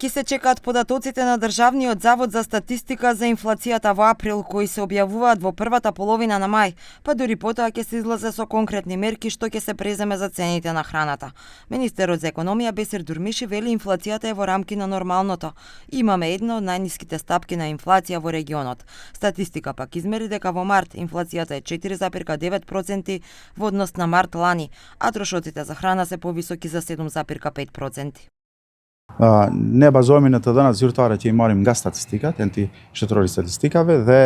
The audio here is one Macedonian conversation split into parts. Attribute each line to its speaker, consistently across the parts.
Speaker 1: Ки се чекаат податоците на Државниот завод за статистика за инфлацијата во април, кои се објавуваат во првата половина на мај, па дури потоа ќе се излезе со конкретни мерки што ќе се преземе за цените на храната. Министерот за економија Бесир Дурмиши вели инфлацијата е во рамки на нормалното. Имаме една од најниските стапки на инфлација во регионот. Статистика пак измери дека во март инфлацијата е 4,9% во однос на март лани, а трошоците за храна се повисоки за 7,5%.
Speaker 2: Ne bazohemi në të dhënat zyrtare që I marrim nga statistikat, shtetërori statistikave dhe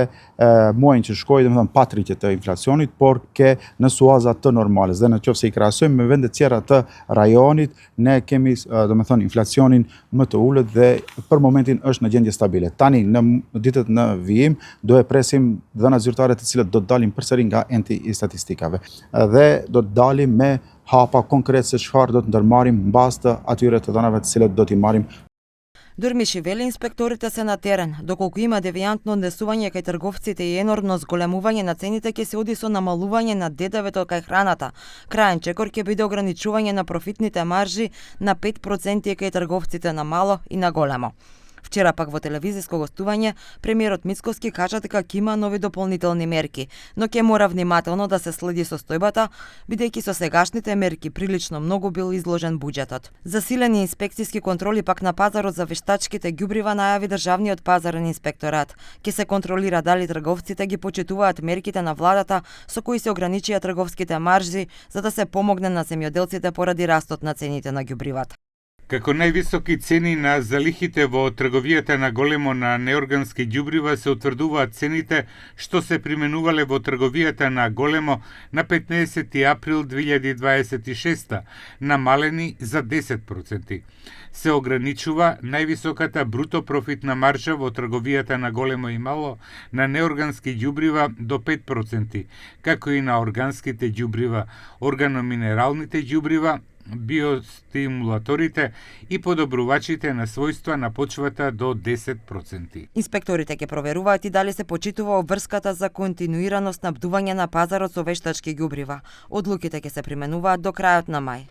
Speaker 2: muajin që shkoi, domethënë pa rritje të inflacionit, por ke në suaza të normales. Dhe nëse I krahasojmë me vende tjera të rajonit, ne kemi domethënë inflacionin më të ulët dhe për momentin është në gjendje stabile. Tani në ditët në vijim do e presim dhënat zyrtare të cilët do të dalin përsëri nga enti I statistikave dhe do të dalim me hapa konkret se çfarë do të ndërmarrim mbas të atyre të dhënave të cilët do t'i marrim.
Speaker 1: Дурмиши вели инспекторите се на терен, доколку има девијантно однесување кај трговците и енормно зголемување на цените ќе се оди со намалување на ДДВ-то кај храната. Краен чекор ќе биде ограничување на профитните маржи на 5% кај трговците на мало и на големо. Вчера пак во телевизиско гостување, премиерот Мицкоски кажа дека ќе има нови дополнителни мерки, но ќе мора внимателно да се следи состојбата, бидејќи со сегашните мерки прилично многу бил изложен буџетот. Засилени инспекцијски контроли пак на пазарот за вештачките ѓубрива најави Државниот пазарен инспекторат. Ќе се контролира дали трговците ги почитуваат мерките на владата со кои се ограничија трговските маржи за да се помогне на земјоделците поради растот на цените на ѓубривата.
Speaker 3: Како највисоки цени на залихите во трговијата на големо на неоргански ѓубрива се утврдуваат цените што се применувале во трговијата на големо на 15 април 2026, намалени за 10%. Се ограничува највисоката бруто профитна маржа во трговијата на големо и мало на неоргански ѓубрива до 5%, како и на органските ѓубрива, органоминералните ѓубрива, биостимулаторите и подобрувачите на својства на почвата до 10%.
Speaker 1: Инспекторите ќе проверуваат и дали се почитува обврската за континуирано снабдување на пазарот со вештачки ѓубрива. Одлуките ќе се применуваат до крајот на мај.